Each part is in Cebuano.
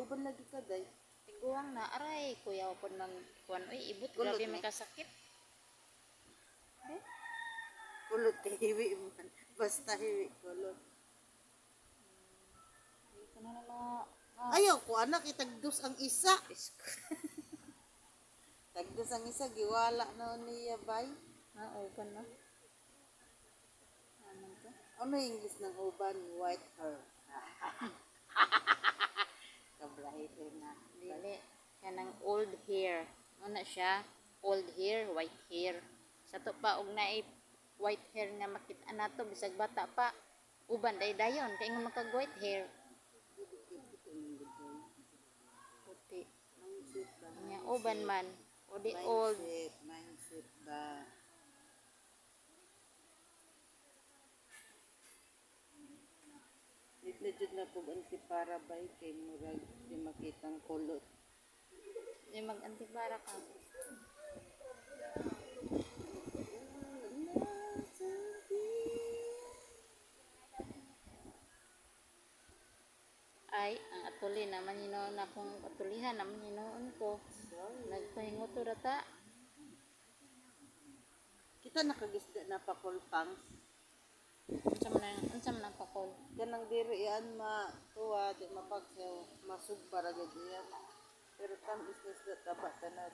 Uban lagi ka day. Tiguang na aray kuya pod mag kuan oy ibot Kulot grabe ni. makasakit. Kulot kay hiwi man. Basta hiwi kulot. Ay ko na na ah, Ayaw ko anak itagdos ang isa. Diyos ko. Tagdos ang isa giwala na niya bay. Ah, open na. Ano to? Ano yung English ng uban? White hair. Kabrahi na. Dili. Kanang old hair. Ano siya? Old hair, white hair. Sa to pa og naay white hair nga makita nato bisag bata pa uban day dayon kay nga makag white hair. Puti. Mindset ba? Nya uban man o di old. Mindset, mindset ba? Di na jud na kog antipara bay kay murag di makitang kulot. Di mag antibara ka. Ay, ang atuli naman hinoon akong atulihan naman hinoon ko. Nagpahingoto rata. Kita nakagisda na pakulpang. Unsa man ang pakol? Kanang diri yan ma tuwa di mapagsaw masugba ra gid iyan. Pero tam is isda taba tanad.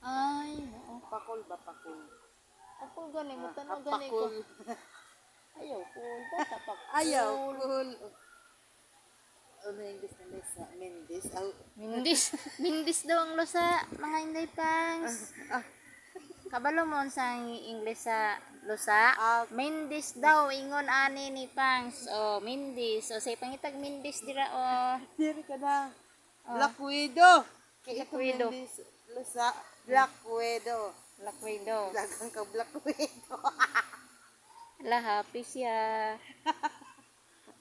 Ay, oo. Pakol ba pakol? Pakol gani mo Ah, tanaw gani ko. pakol. Ayaw kul, basta pakol. Ayaw kul. Ano yung English na Lisa? Mendis? Aw, Mindis. Mindis daw ang lusa, mga inday pangs. ah, Kabalo mo unsa ang English sa lusa? Ah. Mindis daw ingon ani ni Pangs. Oh, mindis. O say pangitag mindis dira oh. Diri ka na. Black Widow. Kay Black ito Widow. Mendis. Lusa. Black Widow. Black Widow. Dagang ka Black Widow. Ala, happy siya.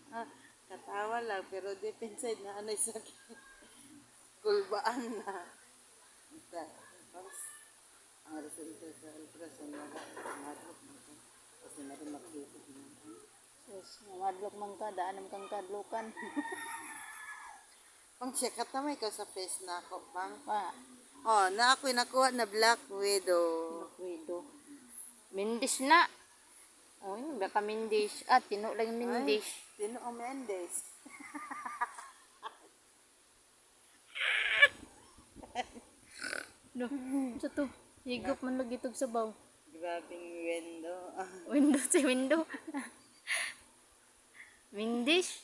Ah, katawa lang pero deep inside na anay sakit. Kulbaan na. Ita, tapos, ang resulta sa ultrasound na madlok na ko. Kasi na rin makita na. Sus, madlok man ka, daan man kang kadlokan. Pang check at naman ikaw sa face na ako, pang. Pa, Oh, na ako'y nakuha na Black Widow. Black Widow. Mindis na. Oh, yun, baka mindis. Ah, tino lang mindis. Sino ang Mendez? No, sa to. Higop man lagi tog sabaw. Grabing window. Window sa window. Mindis.